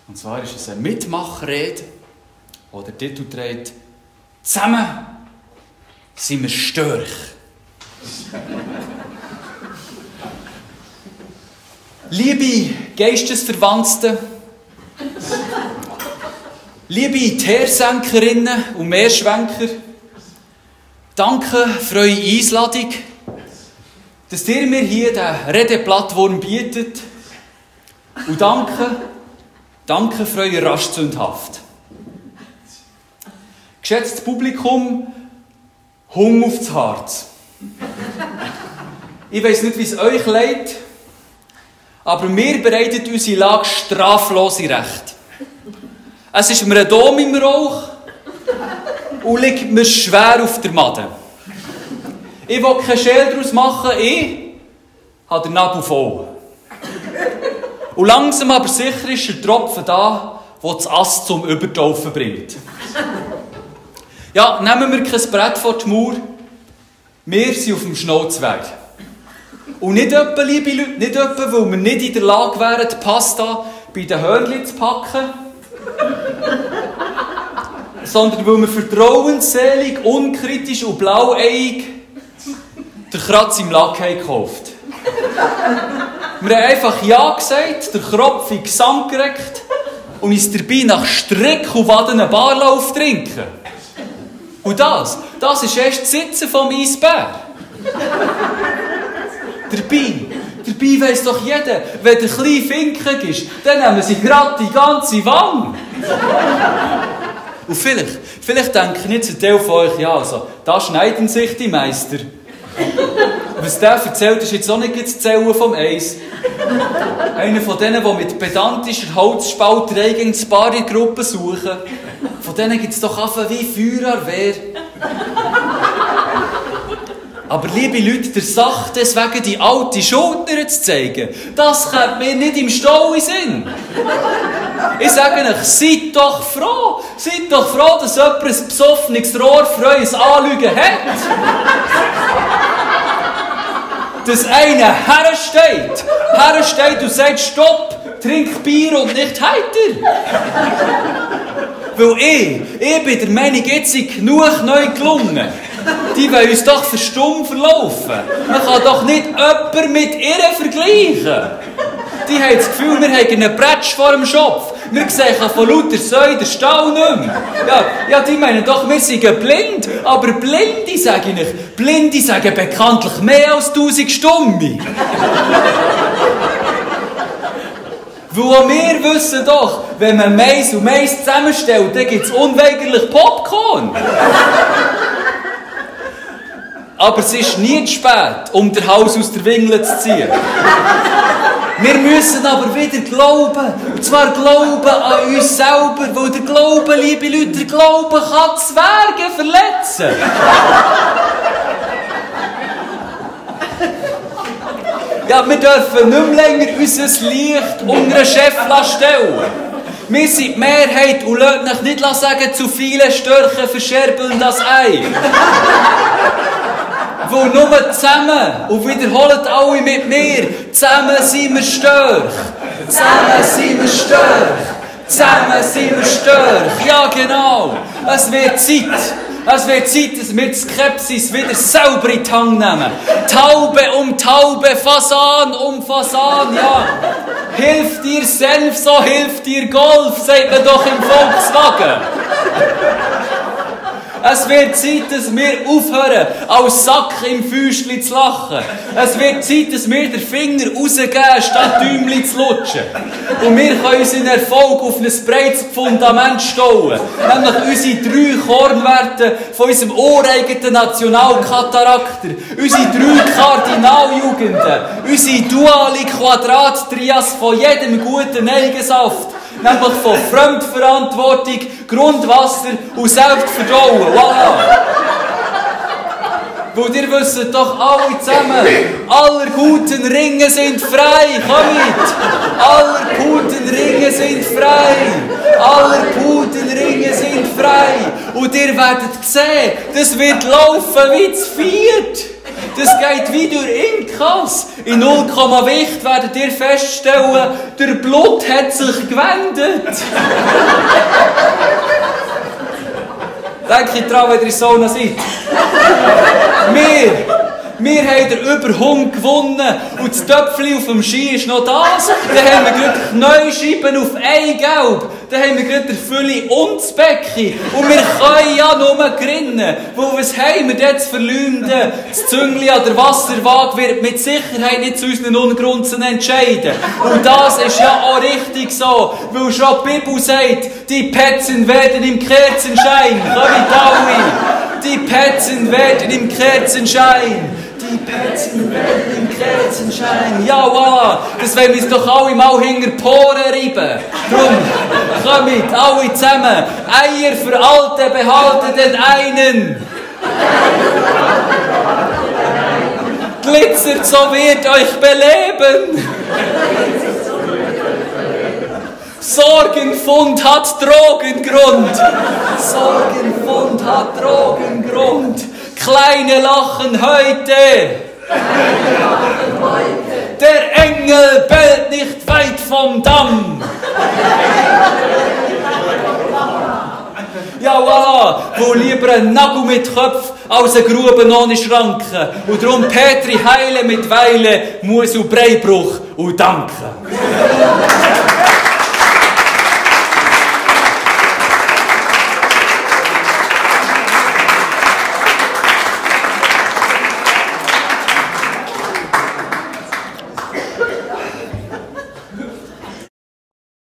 Und zwar ist es eine Mitmachrede, die der Titel trägt: Zusammen sind wir Störch. Liebe Geistesverwandte, liebe Teersenkerinnen und Meerschwenker, danke für eure Einladung, dass ihr mir hier den Redeplattform bietet. Und danke für eure Rastzündhaft. Geschätztes Publikum, Hunger aufs Herz. Ich weiss nicht, wie es euch leid, aber mir bereitet unsere Lage straflose Recht. Es ist mir ein Dom im Rauch und liegt mir schwer auf der Made. Ich will kein Schäl daraus machen, ich habe den Nabel voll. Und langsam aber sicher ist der Tropfen da, der das Ass zum Übertaufen bringt. Ja, nehmen wir kein Brett vor die Mauer. Wir sind auf dem Schnauzweg. Und nicht etwa, liebe Leute, nicht etwa, weil wir nicht in der Lage wären, die Pasta bei den Hörnchen zu packen, sondern weil wir vertrauensselig, unkritisch und blauäugig den Kratz im Lack haben gekauft. Wir haben einfach Ja gesagt, den Kropf in den Gesang gereckt und uns dabei nach Strick und Waden einen Barlauf trinken. Und das ist erst das Sitzen vom Eisbär. Dabei weiss doch jeder, wenn der kleine Finken ist, dann nehmen sie gerade die ganze Wange. Und vielleicht denken jetzt ein Teil von euch, ja, also, da schneiden sich die Meister. Was der erzählt, ist jetzt auch nicht das Zählen vom Eis. Einer von denen, die mit pedantischer Holzspalterei gegen die Bargruppe suchen. Von denen gibt es doch einfach wie Feuer an Wehr. Aber liebe Leute, der Sache deswegen die alte Schulter zu zeigen, das kommt mir nicht im Stall in Sinn. Ich sage euch, seid doch froh, dass jemand ein besoffenes Rohr für euer Anlügen hat. Dass einer hersteht und sagt, stopp, trink Bier und nicht heiter. Weil ich bin der Meinung, jetzt sind genug neu gelungen. Die wollen uns doch verstummt verlaufen. Man kann doch nicht jemanden mit ihr vergleichen. Die haben das Gefühl, wir haben einen Bretsch vor dem Schopf. Wir sehen von lauter Säu den Stall nicht mehr. Ja, die meinen doch, wir seien blind. Aber Blinde, sage ich nicht. Blinde sagen bekanntlich mehr als 1000 Stumme. Weil auch wir wissen doch, wenn man Mais und Mais zusammenstellt, dann gibt es unweigerlich Popcorn. Aber es ist nie zu spät, um den Hals aus der Wingel zu ziehen. Wir müssen aber wieder glauben. Und zwar glauben an uns selber. Weil der Glaube, liebe Leute, der Glaube kann Zwerge verletzen. Ja, wir dürfen nicht mehr länger unser Licht unter den Chef stellen. Wir sind die Mehrheit und lasst euch nicht sagen, zu viele Störche verscherbeln das Ei. Weil nur zusammen, und wiederholt alle mit mir, zusammen sind wir Störch. Zusammen sind wir Störch. Zusammen sind wir Störch. Ja, genau. Es wird Zeit, dass wir die Skepsis wieder selber in die Hand nehmen. Taube um Taube, Fasan um Fasan, ja. Hilft dir Senf, so hilft dir Golf, sagt man doch im Volkswagen. Es wird Zeit, dass wir aufhören, als Sack im Füßchen zu lachen. Es wird Zeit, dass wir den Finger rausgeben, statt Däumchen zu lutschen. Und wir können unseren Erfolg auf ein breites Fundament stellen. Nämlich unsere 3 Kornwerte von unserem ureigenen Nationalcharakter. Unsere 3 Kardinaljugenden. Unsere duale Quadrattrias von jedem guten Eigensaft. Nämlich von Fremdverantwortung, Grundwasser und Selbstverdauung. Voilà! Weil ihr wisst doch alle zusammen, aller guten Ringe sind frei. Kommt! Aller guten Ringe sind frei. Aller guten Ringe sind frei. Und ihr werdet sehen, das wird laufen wie zu viert. Das geht wie durch Inkas. In 0, Wicht werdet ihr feststellen, der Blut hat sich gewendet. Denkt dran, wenn ihr in Sauna seid. Wir haben den Überhung gewonnen und das Töpfchen auf dem Ski ist noch das. Dann haben wir gerade Knäuscheiben auf Eigelb. Dann haben wir gerade den Fülli und das Becken. Und wir können ja nur grinnen. Weil was haben wir dort zu verleumden? Das Züngli an der Wasserwaage wird mit Sicherheit nicht zu unseren Ungrunzen entscheiden. Und das ist ja auch richtig so. Weil schon die Bibel sagt, die Petzen werden im Kerzenschein. Kommt alle. Die Petzen werden im Kerzenschein. Die Petzen werden im Kerzenschein. Ja, voilà. Das wollen wir uns doch alle mal hinter die Poren reiben. Drum, kommt, alle zusammen. Eier für Alte behalten den einen. Glitzert, so wird euch beleben. Sorgenfund hat Drogengrund. Sorgenfund hat Drogengrund. Kleine lachen heute. Der Engel bellt nicht weit vom Damm. Ja, voilà, wo lieber ein Nagel mit Kopf als eine Grube ohne Schranken. Und darum Petri heile mit Weile, muss und Breibruch und danken.